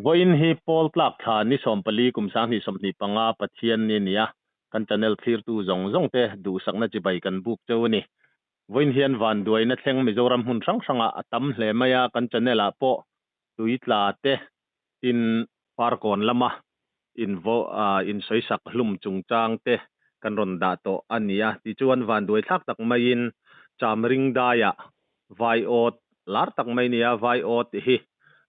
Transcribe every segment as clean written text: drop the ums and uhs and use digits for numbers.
Vawiin hi Pawl tlak thla ni 14 kum 2025 Pathian ni a ni a, kan channel thlirtu zawng zawng te duhsakna chibai kan buk cheu a ni. Vawiin hian vanduaina thleng Mizoram hmun hrang hrangah a tam hle mai a, kan channel ah pawh tui tla te tin Farkawn lama insawisak hlum chungchang te kan rawn dah tawh a ni a. Tichuan vanduai thlak tak maiin Chamring daiah Vaiawt lar tak mai nia Vaiawt hi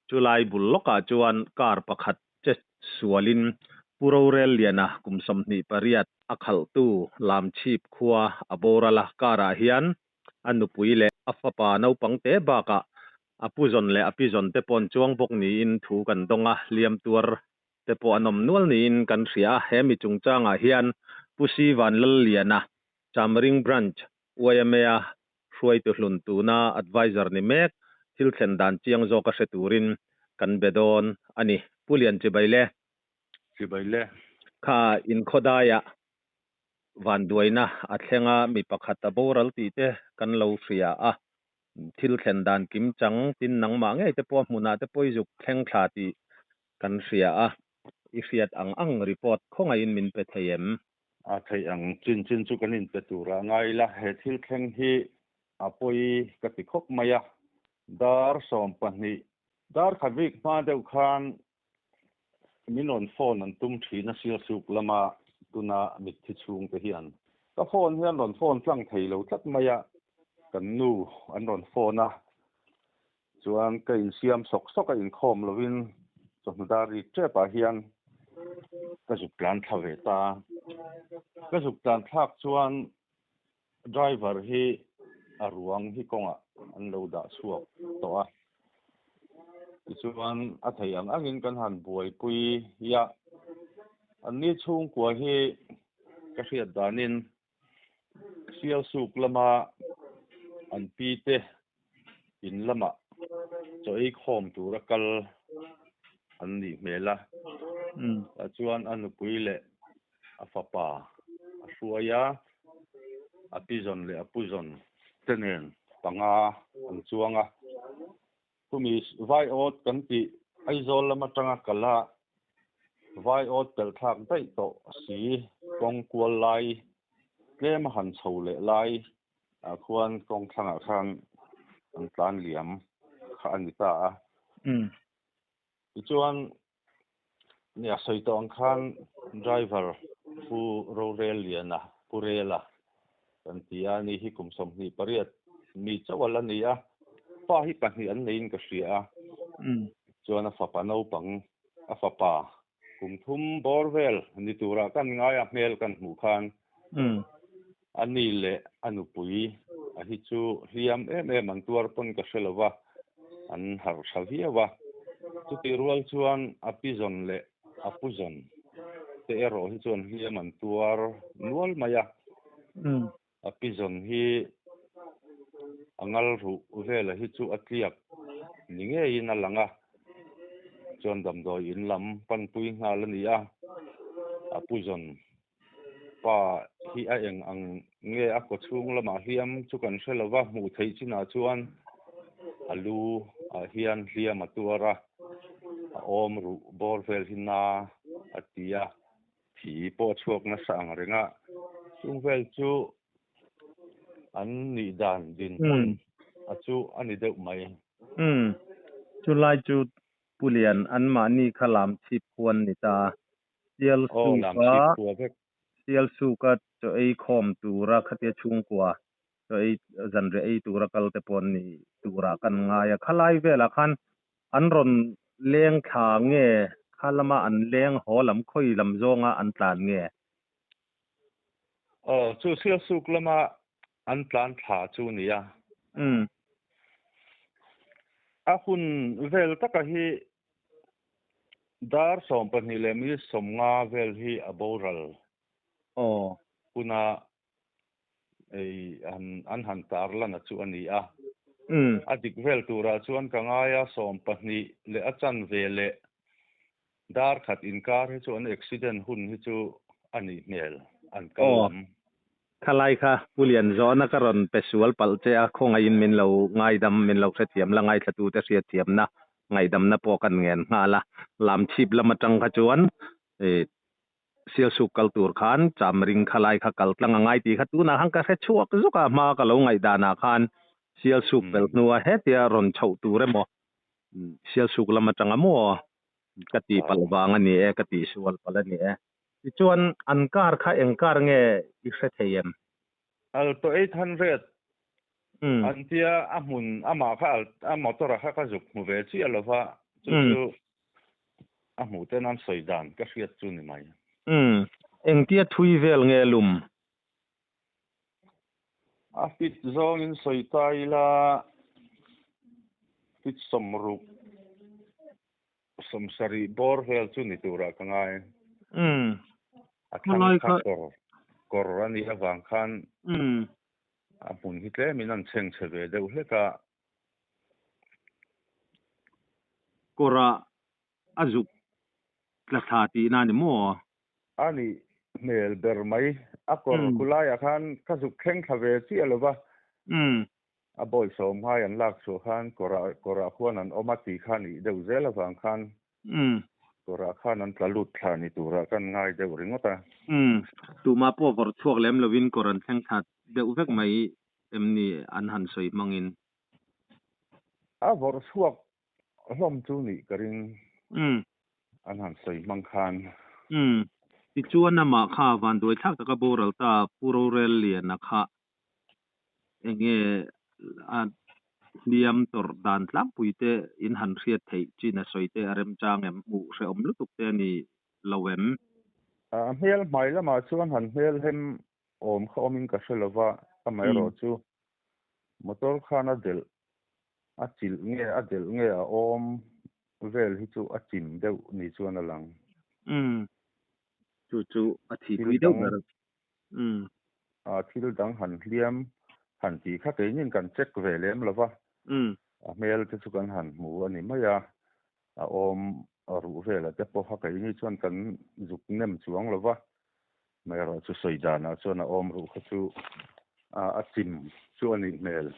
chulai bul lawkah chuan car pakhat che sualin Pu Rorelliana kum 28 a khalhtu Lamchhip khua a boral a, car ah hian a nupui leh a fapa naupang te bakah a pu zawn leh a pi zawn te paw'n chuang bawk niin thu kan dawng a, hliam tuar te pawh an awm nual niin kan hria a, he mi chungchangah hian Pu Si Vanlalliana, Chamring Branch YMA-a hruaitu hlun tuna advisor ni mek thil thlen dan chiang zawka hre turin kan be dawn a ni. Pu Lian Chibai le. Chibai le. Kha inkhawdaiah vanduaina a thleng a, mi pakhat a boral tih te kan lo hria a, thil thlen dan kim chang tin nangmah ngei te pawh a hmunah te pawh i zuk thleng thla tih kan hria a, i hriat ang ang report khawngaihin min pe thei em? A theih ang chin chin chu kan inpe tur a ngai ila, he thil thleng hi a pawi ka ti khawp mai a, dar 12 dar khat bik hma deuh khan min rawn phone an tum thin a Sialsuk lama tuna mitthi chhungte hian ka phone hian rawn phone tlang thei lo tlat mai a, kan nu an rawn phone a, chuan ka insiam sawk sawk a inkhawm lovin chawhnu dar rik tep ah hian ka zuk tlan thla ve ta a, ka zuk tlan thlak chuan Driver hi a ruang hi kawngah an lo dah chhuak tawh a, tichuan a theih ang angin kan han buaipui a, anni chhungkua hi ka hriat danin Sialsuk lama an pi te in lamah chaw ei khawm tura kal an nih hmel a, chuan a nupui leh a fapa a hruai a, a pi zawn leh a pu zawn te nen panga an chuang a. Chumi Vaiawt kan tih Aizawl lam atanga kal a, Vaiawt pelh thlak daih tawh si kawng kual lai tlem a han chho leh lai ah khuan kawng thlangah khan an tlan liam kha a ni ta a. Tichuan Nia sawi tawh ang khan driver Pu Rorelliana, Pu Rela kan ti a, ni hi kum 28 mi chauh a la ni a, pa hi pahnih an neiin ka hria a, chuan a fapa naupang, a fapa kum thum bawr vel ni turah kan ngai a hmel kan hmuh khan a ni leh a nupui a hi chu hliam em em an tuar pawn ka hre lo va, an harh tha viau a. Chutih rual chuan a pi zawn leh a pu zawn te erawh hi chuan hliam an tuar nual mai a. A pi zawn hi a ngal ruh vela hi chu a tliak ni ngeiin a lang a, chuan damdawi in lam panpui nghal a ni a, a pu zawn Pa hi a eng ang nge a kaw chhung lamah hliam chu kan hre lo va, hmuh theih chinah chuan a lu ah hian hliam a tuar a, a awm ruh bawr vel hi na a ti a, thi pawh a chhuak nasa ang reng a, chung vel chu an nih dan dinhmun a chu a ni deuh mai. Umm, chulai chu Pu Lian anmahni kha lam chhip khuan ni ta. Sialsuka Sialsuka chaw ei khawm tura khatia chhungkua chaw ei zanriah ei tura kal te pawh an ni turah kan ngai a. Khalai velah khan an rawn leng thla nge kha lama an leng haw lam khawi lam zawnga an tlan nge? Aw, chu Sialsuk lama an tlan thla chu nia. A hun vel taka hi Dar 12 leh mi 50 vel hi a boral huna ei an han tarlan a chu a ni a. A dik vel turah chuan ka ngai a, 12 leh a chanve leh dar khat inkar hi chu an accident hun hi chu a nih hmel an kal lam. Khalai kha Pu Lianzawna ka rawn pe sual palh che a, khawngaihin min lo ngaidam, min lo hrethiam la, ngaithlatute hriatthiamna Ngaihdamna pawh kan ngen nghal a, Lamchhip lam atang kha chuan ih Sialsuk kal tur khan Chamring kha lai kha kal tlang a ngai tih kha tunah khan ka hre chhuak zuk a, hma ka lo ngaihdanah khan Sialsuk pel hnua hetia rawn chhoh tur emaw Sialsuk lam atanga maw ka tih palh vang a ni e, ka tih sual palh a ni e. Tichuan an car kha eng car nge i hre thei em? Alto 800 an tia a hmun amah kha a motor a kha ka zuk hmu ve chiah lo va, chu chu a hmuh ten an sawi dan ka hriat chu ni mai. Umm engtia thui vel nge lum? A fit zawngin sawi ta ila fit sawmruk sawmsarih bawr vel chu ni turah ka ngai. Umm A thlang kha kawr kawr a nih avang khan a hmun hi tlemin an chheng chhe ve deuh hlek a. Kawrah a zuk tla thla tihna a ni maw? A nih hmel ber mai. A kawr khulaiah khan ka zuk thleng thla ve chiah lo va. A bawisawm ngai an lak chhuah khan kawrah kawrah khuan an awm a tih kha nih deuh zel avang khan kawrah khan an tla lut thla ni turah kan ngai deuh ringawt a. Tumah pawh vawrh chhuak lem lovin kawr an thleng thla deuh vek mai em ni an han sawi hmangin? A vawrh chhuak hlawm chu nih ka ring. An han sawi hmang khan. Tichuan amah kha vanduai thlak taka boral ta Pu Rorel Liana kha Enge a hliam tawrh dan tlangpui te in han hriat theih chin a sawi te a remchang em? Hmuh hrehawm lutuk te a ni lo em? A hmel hmai lamah chuan han hmel hem awm kha awmin ka hre lova, amaherawh chu motor khan a delh a chilh nge a delh nge a awm vel hi chu a chim deuh ni chuan a lang. Umm chu chu a thihpui deuh ber. A thil dang han hliam han tih kha keinin kan check ve lem lo va, a hmel te chu kan han hmu a ni mai a, a awm ruh velah te pawha keini chuan kan zuk nem chuang lo va, amaherawh chu sawi danah chuan a awm ruh kha chu a chim chu a nih hmel.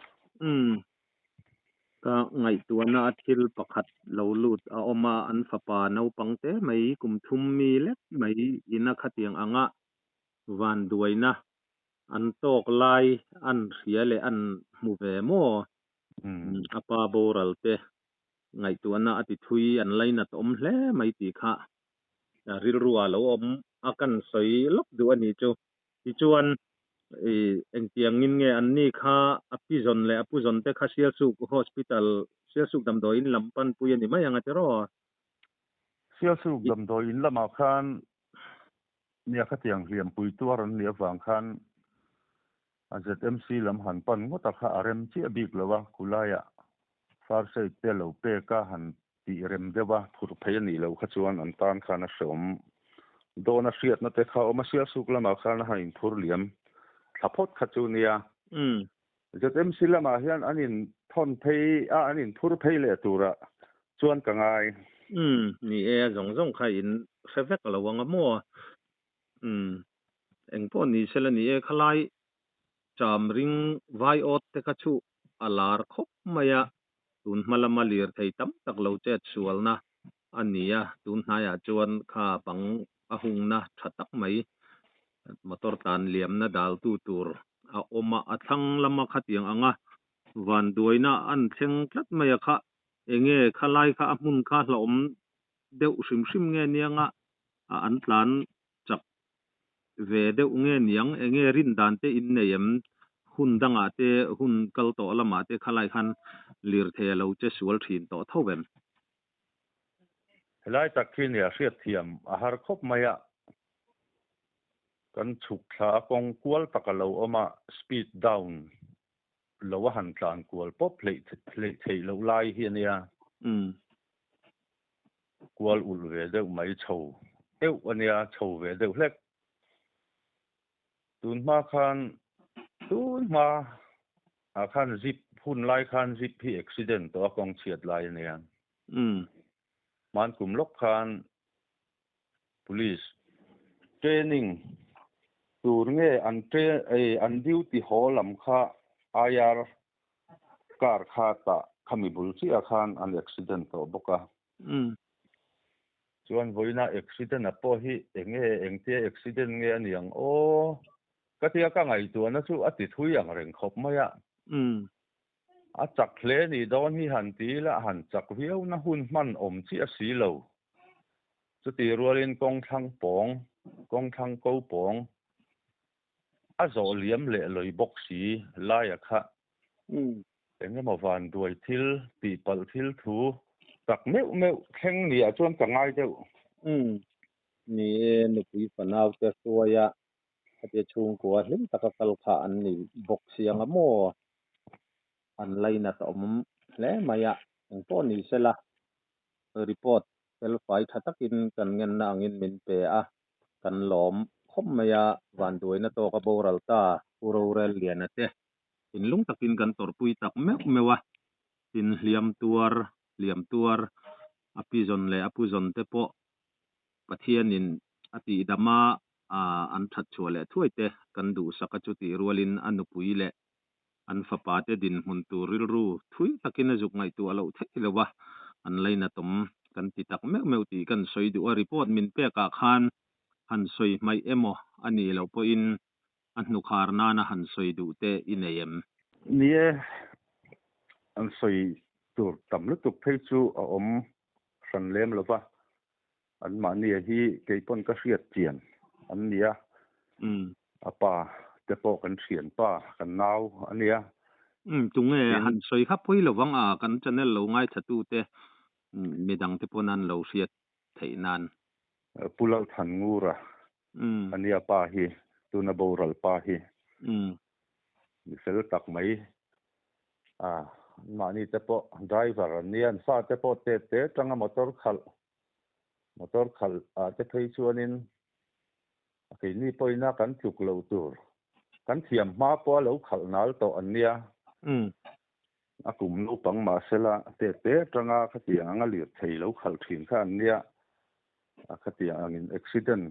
Ka ngaihtuahna a thil pakhat lo lut a awm a, an fapa naupang te mai kum thum mi lek mai ina khatiang anga vanduaina an tawk lai an hria leh an hmu ve maw? A pa boral te ngaihtuahna a ti thui an lainat awm hle mai tih kha rilru ah lo awm a kan sawi lawk duh a nih chu. Tichuan engtiangin nge an ni kha a pi zawn leh a pu zawn te kha Sialsuk Hospital, Sialsuk damdawiin lam panpui a ni mai ang a tiraw? Sialsuk damdawiin lamah khan Nia khatiang hliampui tuar an nih avang khan a ZMC lam han pan ngawt a kha a rem chiah bik lo a, khulaiah first aid te lo pek a han tih rem deuh a, phur phei a nih loh kha chuan an tan khan a hreawm dawn a hriatna te kha awm a, Sialsuk lamah khan a han inphur liam thla phawt kha chu nia. ZMC lamah hian an in thawn phei a, an in phur phei leh turah chuan ka ngai. Umm, ni e, a zawng zawng kha in hre vek lo ang a maw? Umm, eng pawh ni sela ni e, khalai cham ring vai awt te kha chu a lar khawp mai a, tun hma lama lirthei tam tak lo chet sualna a ni a, tun hnaiah chuan kha bang a hungna tha tak mai motor tlan liamna daltu tur a awm a, a thlang lama khatiang anga vanduaina an thleng tlat mai a kha enge khalai kha a hmun kha hlauhawm deuh hrim hrim nge nianga an tlan chak ve deuh nge niang enge rin dan te in nei em hun dangah te hun kal tawh lamah te khalai khan lirthei a lo che sual thin tawh tho em. Helai tak khi nia hriatthiam a har khawp mai a, kan chhuk thla a kawng kual tak a lo awm a, speed down lo a han tlan kual pawp hleih hleih theih loh lai hi a nia. Kual ulh ve deuh mai chho deuh a nia, chho ve deuh hlek. Tun hma khan tun hma ah khan zip hun lai khan zip hi accident tawh a kawng chhiat lai a nia. Hman kum lawk khan police training tur nge an an duty haw lam kha IR car kha tah. Khami bul chiah khan an accident tawh bawk a. Chuan vawiina accident a pawh hi enge engtia accident nge a ni ang aw? Ka tia ka ngaihtuahna chu a ti thui ang reng khawp mai a. A chak hle ni dawn hi han ti ila han chak viau na hun hman awm chiah si lo. Chuti rualin kawng thlang pawng, kawng thlang ko pawng a zawh liam leh lawi bawk si laia kha eng emaw van duai thil tih palh thil thu tak meuh meuh thleng ni ah chuan ka ngai deuh. Umm. Ni e, nupui fanau te hruaia khatia chhungkua hlim taka kal kha an ni bawk siang a maw? An lainat awm hle mai a, engpawh ni sela report felfai tha takin kan ngenna angin min pe a, kan lawm khawp mai a, vanduaina tawka boral ta Pu Rorel Liana te thinlung takin kan tawrhpui tak meuh meuh a, tin hliam tuar hliam tuar a pi zawn leh a pu zawn te pawh Pathianin a tihdam a, an that chhuah leh thuai te kan duhsak a chutih rualin a nupui leh an fapa te dinhmun tur rilru thui takin a zuk ngaihtuah loh theih lo a, an lainatawm kan ti tak meuh meuh tih kan sawi duh a, report min pekah khan han sawi hmaih emaw a nih loh pawhin a hnukhar nana han sawi duh te i nei em? Ni e, an sawi tur tam lutuk phei chu a awm hran lem lo va, anmahnia hi kei pawn ka hriat chian an ni a, a pa te pawh kan thian pa, kan nau a nia. Umm, tunge han sawi kha pawi lo vang a, kan channel lo ngaithla tu te midang te pawn an lo hriat theih nan. Pu Lalthanngura A nia pa hi, tuna boral pa hi mi fel tak mai. A, mahni te pawh driver an nia, an fate pawh tet te atanga motor khalh, motor khalh ah te phei chuanin a keini pawhin a kan tluk loh tur, kan thiam hma pawh a lo khalh nal tawh an nia. A kum naupang mahsela tet te atanga khatiang anga lirthei lo khalh thin kha an nia. A khatiang angin accident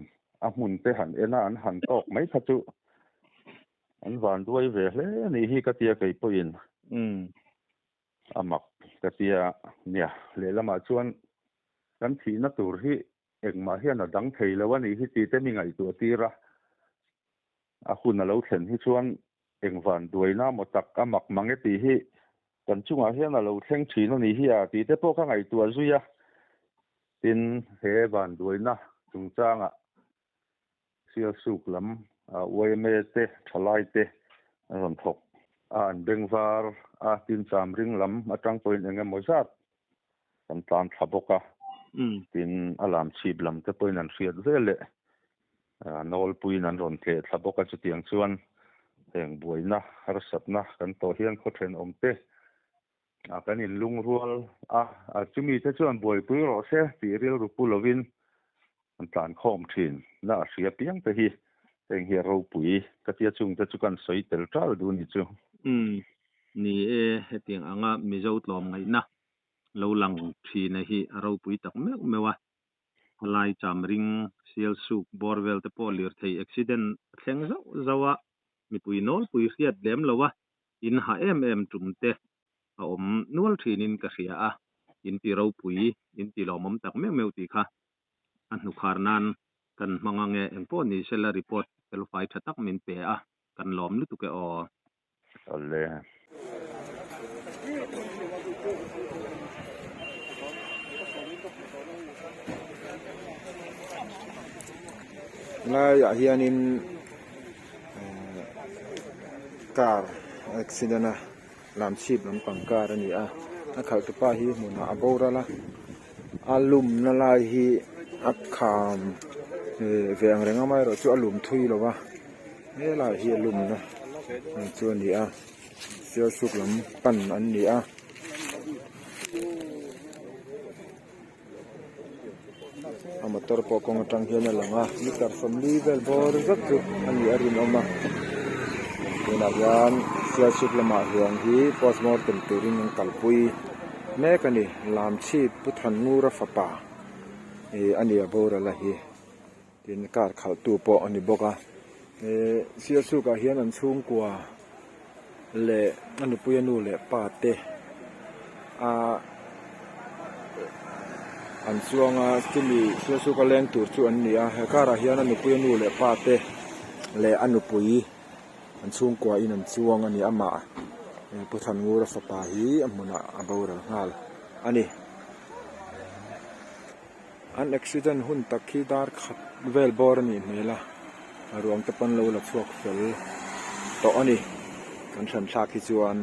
a hmun te han en a, an han tawk mai kha chu an van duai ve hle a nih hi ka tia kei pawhin a mak ka tia nia. Lehlamah chuan kan thihna tur hi engmah hian a dang thei lo a nih hi tih te mi ngaihtuah tir a, a hun a lo thlen hi chuan eng van duaina maw tak a mak mang e tih hi kan chungah hian a lo thleng thin a nih hi a tih te pawh ka ngaihtuah zui a. Tin, he vanduaina chungchangah Sialsuk lam yma te, thalai te an rawn thawk a, an bengvar a, tin Chamring lam atang pawhin eng emaw zat kan tlan thla bawk a, tin a lam chhip lam te pawhin an hriat vel leh nawlpuiin an rawn tleh thla bawk a, chutiang chuan heng buaina harsatna kan tawh hian khaw thenawm te A kan inlungrual a, chumi te chuan buaipui rawh se tih rilru pu lovin an tlankhawm thin. Na a hria piang te hi heng hi a ropui ka tia chung te chu kan sawi tel tal duh ni chu. Umm ni e, hetiang anga Mizo tlawmngaihna lo lang thina hi a ropui tak meuh meuh a, Khalai chamring sial suk bawr vel te pawh lirthei accident a thleng zauh zauh a, mipui nawlpui hriat lem lo a, in ha em em tum te a awm nual thinin ka hria a, in ti ropui, in ti lawmawm tak meuh meuh tih kha a hnukhar nan kan hmang ange engpawh ni sela report felfai tha tak min pe a, kan lawm lutuk e aw. Awle. Laiah hianin car accident a lam chhip lampang car a ni a a khalh tu pa hi hmunah a boral a a lumna lai hi a kham ve ang reng amaherawh chu a lum thui lo va helai hi a lumna chu a ni a sialsuk lam pan an ni a. A motor pawh kawng atang hian a lang a meter sawmli vel bawr zet chu a nih a rinawm a tunah hian sialsuk lamah hian hi postmortem turin an kalpui mek a ni Lamchhip Pu Thanngura fapa ih a ni a boral a hi tin car khalh tu pawh a ni bawk a ih sialsuk ah hian an chhungkua leh a nupui a nu leh pa te. Ahh an chuang a chumi Sialsuk a leng tur chu an ni a he car ah hian a nupui a nu leh pa te leh a nupui an chhungkua in an chuang a ni amah Pu Thanngura fapa hi a hmunah a boral nghal a ni. An accident hun tak hi dar khat vel bawr a nih hmel a a ruang te pawn lo la chhuak fel tawh a ni kan hran thlak hi chuan.